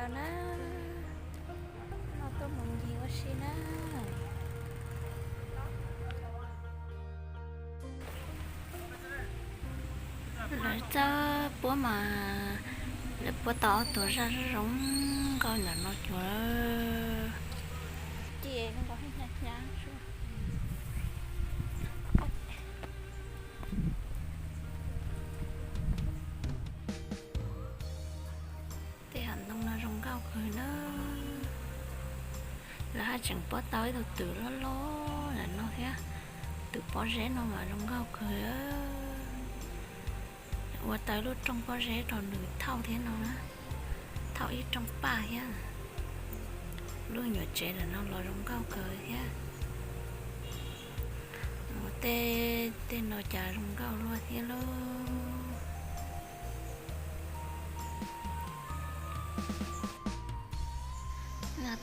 Na, no tuaj mus ncig ua si na. Lawv txawb puab mas, lawv puab tau ob tug zaj zoo nkauj ntawm no cuag. Tej hav ntoo no zoo nkauj kawg na. Lawv haj tseem puab tau ib tug twm loj loj ntawm no thiab. Twm pob zeb no mas zoo nkauj kawg. Ua tau lub rooj pob zeb rau nws thauj thiab no na. Thauj ib rooj paj thiab. Lub nyuam tsev ntawm no los zoo nkauj kawg thiab. Ua tej, tej no cas zoo nkauj luaj thiab lauj.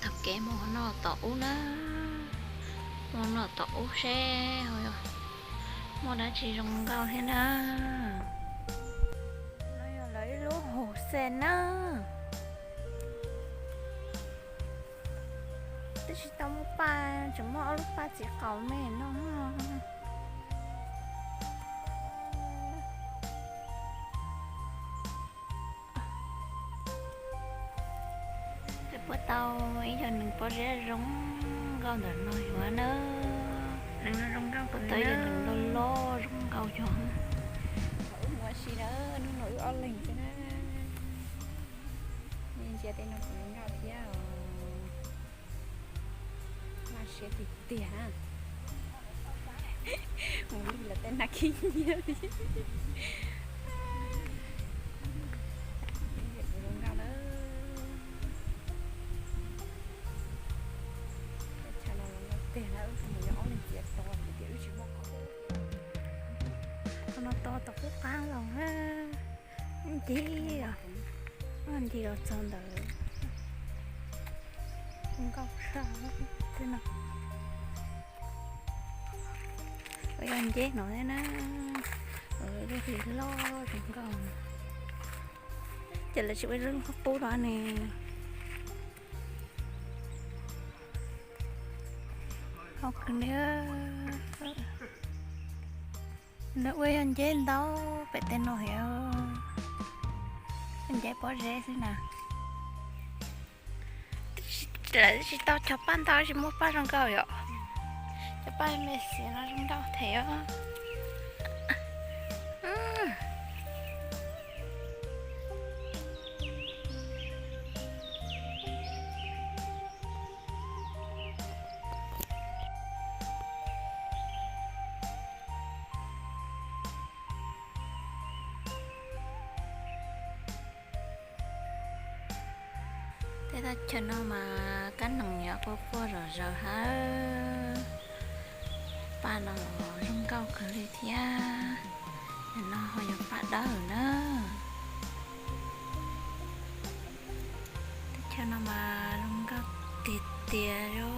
Thaum kev mus no tom ub na, mus no tom ub seb muaj dab tsi zoo nkauj thiab na. No yog lawv ib lub hauv xees na. Twb tsis tau muaj paj, tseem muaj ob lub paj txiv qaum me no. Puab tau ib yog nees pob zeb zoo nkauj ntawm no yuav na. Nees no zoo nkauj, puab tau ib yog nees loj loj zoo nkauj yog. Wb mus ua si na, hnub no wb ob leeg xwb na. Nej ntsia tej no puas zoo nkauj thiab os. Maj siab tiag tiag na. Mus li lawv tej nab khib nyiab li. Puas zoo nkauj na. Chaw no zoo nkauj tiag na, wb mus yog ob leeg txiav to vim tias wb tsis muaj qhov. Qhov no to tom qub qab los na. Ncig, ncig los txog ntawd. Zoo nkauj tshaj no. Ua yog nceb no thiab na. Lub hlis loj zoo nkauj. Ces lawv tsis ua lub qub no ne. Hauv kws nws, nws ua yog nceb ntau pem tej no thiab. Nceb pob zeb xwb na. Lawv tsis tau cog paj ntau, tsis muaj paj zoo nkauj yom. Cov paj me xiav no zoo nkauj thiab. Tej thaj chaw no mas kab noog yuav quaj quaj zom zaws hab. Paj no los zoo nkauj kawg li thiab. Nim no ho yog paj dawb na. Teb chaws no mas zoo nkauj tiag tiag li.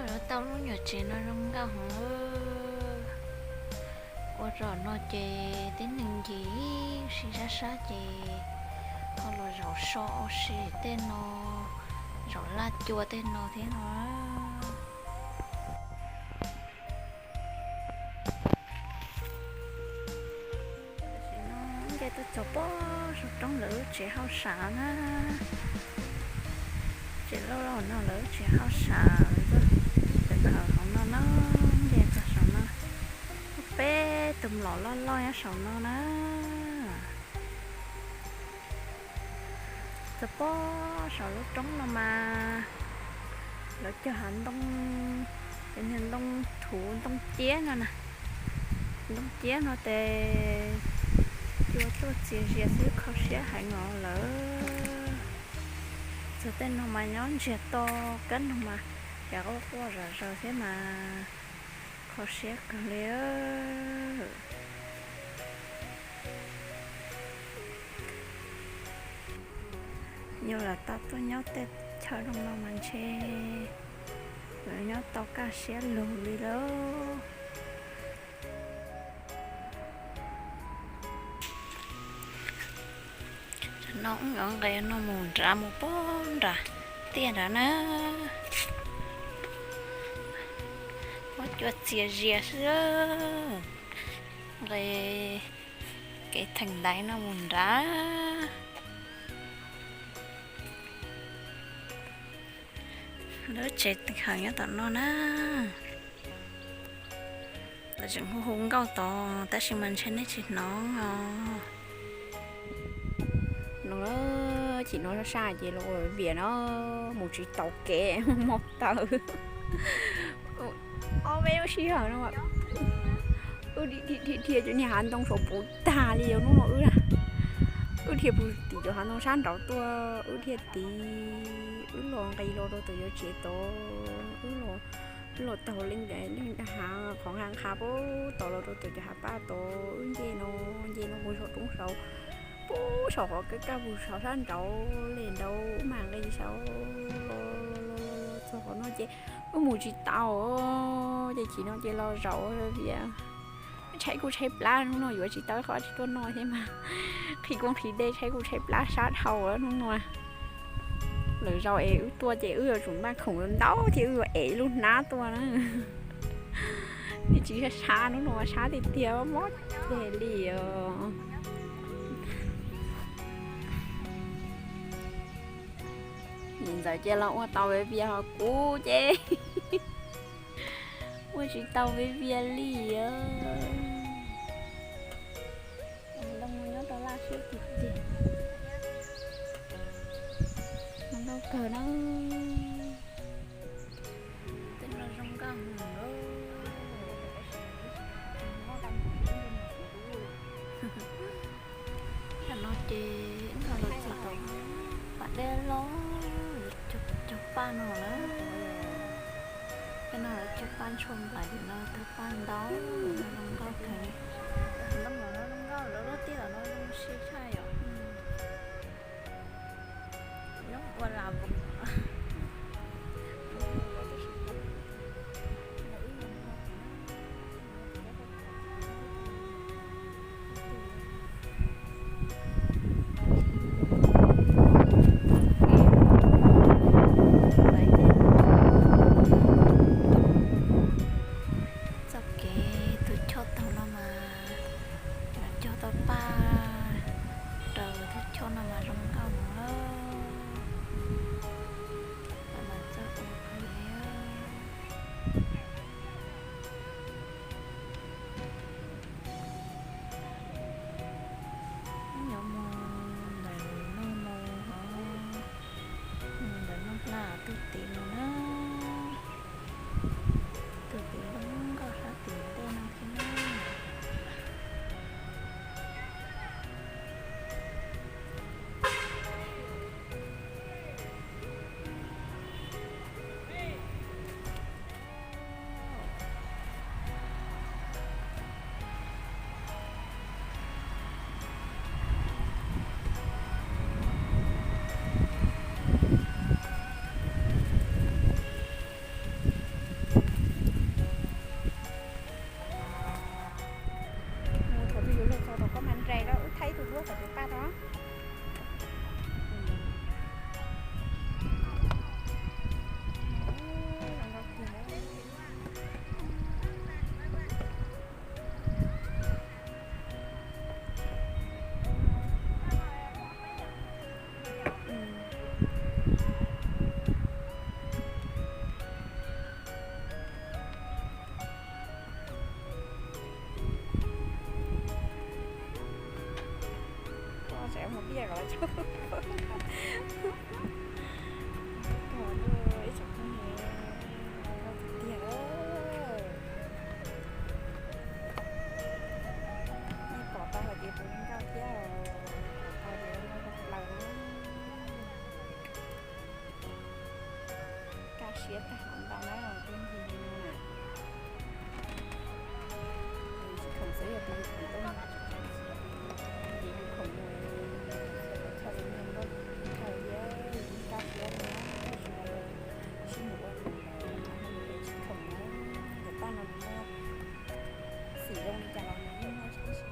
Lawv tau lub nyuam tsev no zoo nkauj heev. Ua zos no ces tib neeg ncig si sab sab ces ho los zaum so ua si tej no, zaum laj cua tej no thiab no. Tam sim no nce tuaj txog pob saum roob lawv lub tsev hauj sam na. Tsev loj loj no lawv lub tsev hauj sam, lawv khawm hauv no na, nce txog saum no. Muaj peb tug mlom loj loj nyob saum no na. Txog pob saum lub roob no mas lawv cog hav ntoo, cov niag ntoo thuv ntoo ciab no na. Ntoo ciab no ces cua tuaj txias zias xwb, kho siab heev os lawm. Txog tej no mas nyob ntsiag to, kab noog mas cas quaj quaj zom zaws thiab mas kho siab kawg li. Yog lam tau tuaj nyob tej chaw zoo no mas ntshe yuav nyob tau kaj siab lug li lauj. No wb yuav nqes no mus nrad, mus pog nram tiaj nrad na. Muab cua txias zias xwb. Nqes kev theem ntaiv no mus nrad. Lub tsev twg heev nyob tom no na. Lawv tseem hu hu nkauj tod tab sis mas ntshe nej tsis hnov os. No, chim no sab sab ces los ua vias no, mus tsis tau kev, mob taw. Ob peb lub sij hawm no wb dhia dhia cov niag hav ntoo saum puv tag li os hnub no wb na. Wb dhia puv tim cov hav ntoo sab nraud tuaj, wb dhia tid, wb los nqis los rau tom yuav tsev tod, wb los taug leej, leej hav qhov nqa nqha puag tod los rau tom cov hav paj tod, wb nce no, nce no mus saum roob saud, puag saum qhov kaj kaj puag saud sab nraud li nraud, wb mam nqis saud los los los los txog qhov no ces wb mus tsis tau. Ces chim no ces los zaum vias, tshaib kuj tshaib plab, hnub no yuav tsis tau qhov tsis tuaj noj thiab mas, qhib kuj qhib dej, tshaib kuj tshaib plab sab dhau hnub no. Lwm zaus es wb tuaj ces wb yuav tsum npaj khoom ntau thiab wb yuav ev lub hnab tuaj na. Tsis sab sab, hnub no sab tiag tiag, mob ceg li os. Niam ntxawm ces los ua tau viv vias, ho kuv ces ua tsis tau viv vias li. Loo nyob rau laj siab tiag tiag. Zoo nkauj kawg na. Tej no zoo nkauj heev. Tam no ces ib no los txog tom pas dej loj, cog paj no na. Tej no lawv cog paj ntshua nplaim, no cog paj ntau, zoo nkauj kawg. Zoo nkauj, lawv lub tij tom no zoo si tshaj yom. Nyob ua la voos. Txoj kev tus choj taug no mas, cog tau paj raws tus choj no mas zoo nkauj no. Mas txoj ua kawg li. Nyob mus ntawm no mus hov, mus ntawm no hla tus tid mus na. Tus tid zoo nkauj sab tim ntej no thiab na. Mus thaum twg yuav luag txog tom koj mas nres lawm, wb thaij ib tug duab kom tus paj rau. Ua tsev mus tiag kom lawv tso. Ib tsoom phooj ywg, tiag, nej pom tau hais tias tus zoo nkauj thiab, pom tau tias zoo nkauj plaws na. Kaj siab tag hov ntau na, phooj ywg na. Tsis khoom xwb yog tus khoom tuaj, ces tus khoom mus, choj tus niag nkauj kawg thiab, kaj siab na, tsis sib mus ua khoom na, cov paj no nws muaj xim zoo li cas los nws yeej muaj tib si.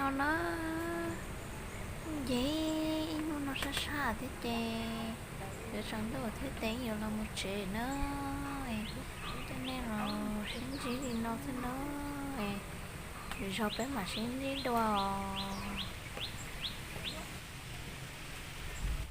No na, nce ib hnub no sab sab thiab ces yuav tsaus ntuj thiab ces yuav los mus tsev na. Coj nej los sib ntsib li no xwb na, lwm zaug peb mam sib ntsib dua os.